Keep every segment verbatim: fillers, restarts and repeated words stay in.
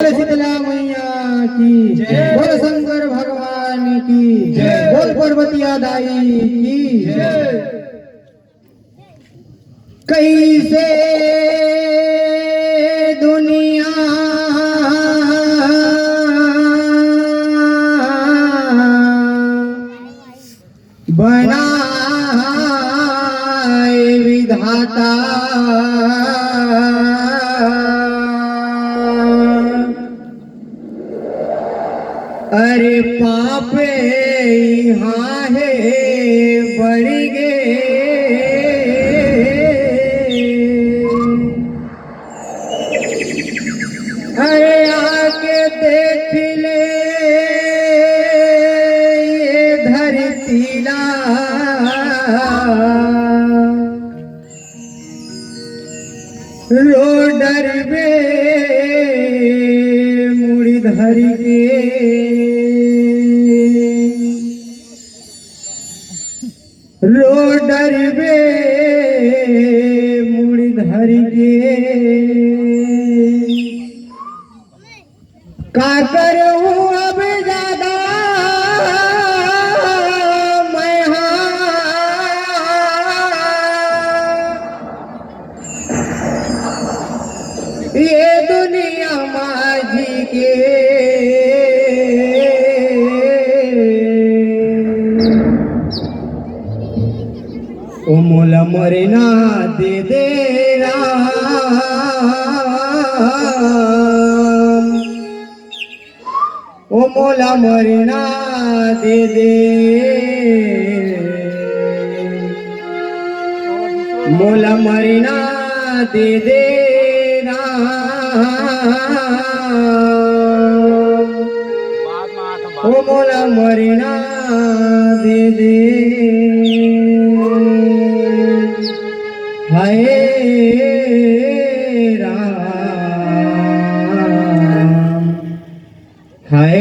बोल शीतला मैया की जय। बोल शंकर भगवान की जय। बोल पर्वतिया दाई की जय। कैसे दुनिया बनाए विधाता। अरे पाप इहाँ हे बढ़ गे। अरे आके देख ले ये धरती ला, रो डरबे मुड़ी धर के। रो डरबे मुड़ी धर के। का करूं अब ज्यादा मैं हाँ, ये दुनिया माझी के। ओ मोला मरना दे दे राम, ओ मोला मरना दे दे, मोला मरना दे दे राम, ओ मोला मरना दे दे। हाय राम, हाय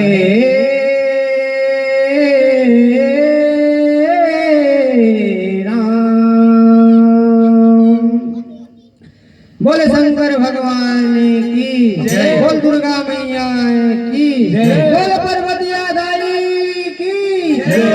राम। बोले शंकर भगवान की जय। बोल दुर्गा मैया की जय। बोल पर्वतिया दाई की जय।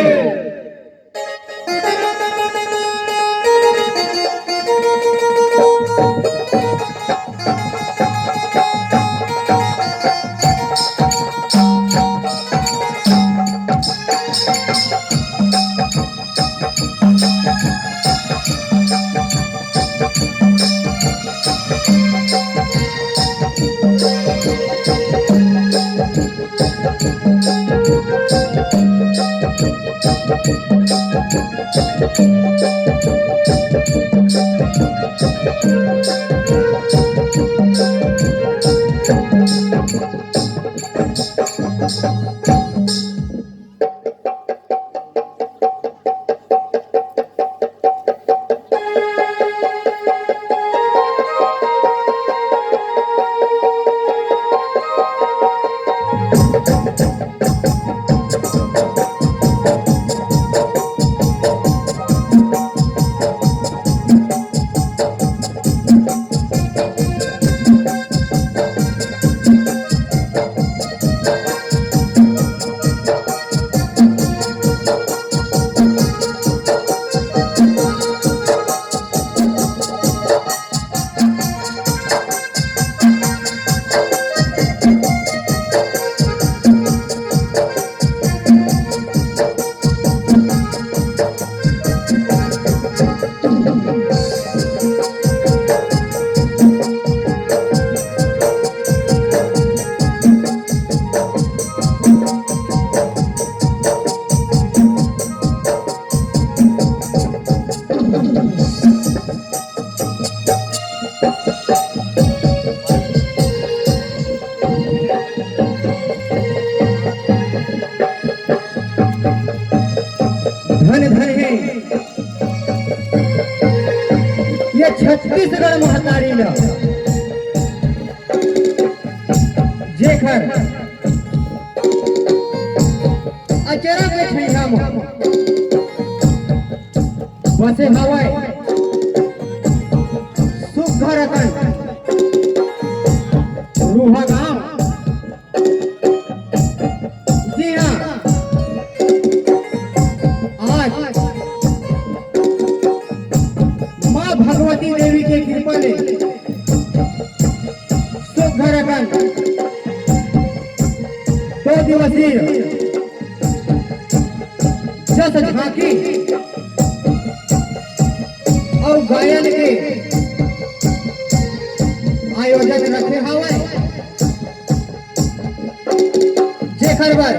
धन धन हे ये छत्तीसगढ़ महतारी ल, जेखर अचरा के छइहा म बसे हवय सुग्घर अकन रूहा गांव। दो दिवसीय जस झांकी अउ गायन के आयोजन रखे हवय, जेकर बर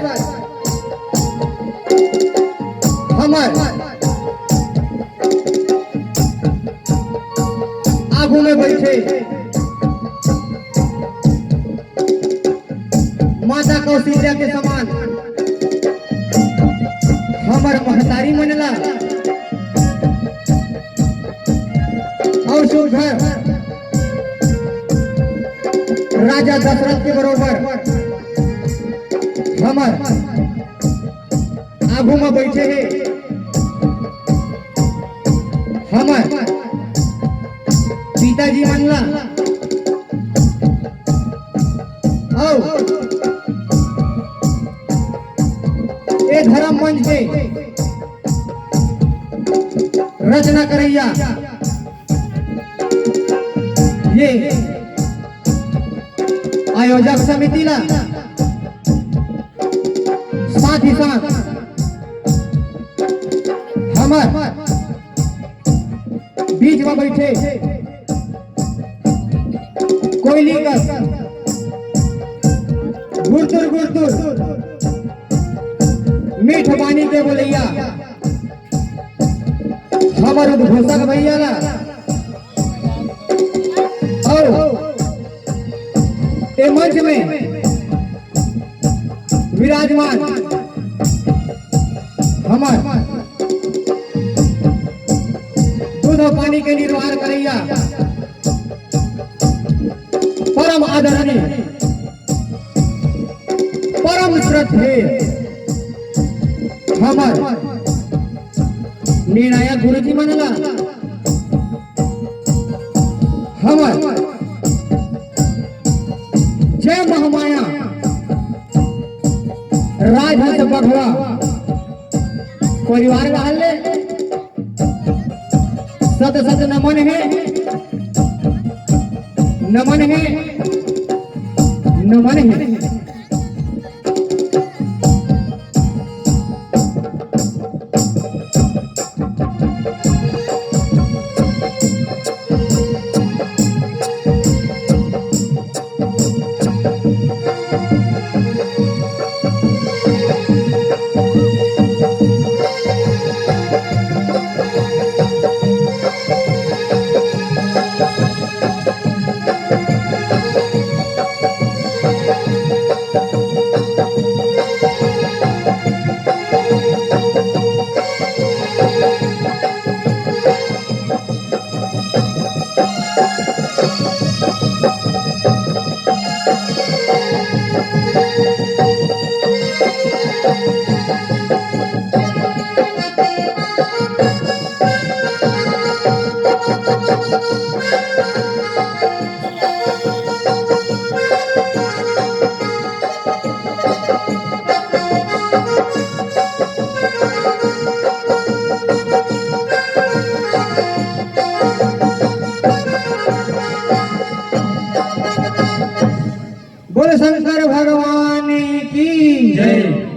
हमर आगू में बैठे माता कौशल्या के समान हमर महतारी मन ला अउ सुघर राजा दशरथ के बरोबर हमर आगू म बैठे हे हमर पिताजी मन ला अउ ए धर्म मंच के रचना करइया ये आयोजक समिति ला, साथ ही साथ हमर बीच में बैठे कोयली कस गुरतुर गुरतुर मीठ बानी के बोलैया हमर उद्घोषक भैया ला अउ ए मंच में विराजमान हमर दूध अउ पानी के निर्वाह करइया परम आदरणीय, परम श्रद्धेय हमर निर्णायक गुरुजी मन ला हमर जय महामाया राजहंस बघवा परिवार रहल ले सत सत नमन हे, नमन हे, नमन हे। बोले शंकर भगवान की जय।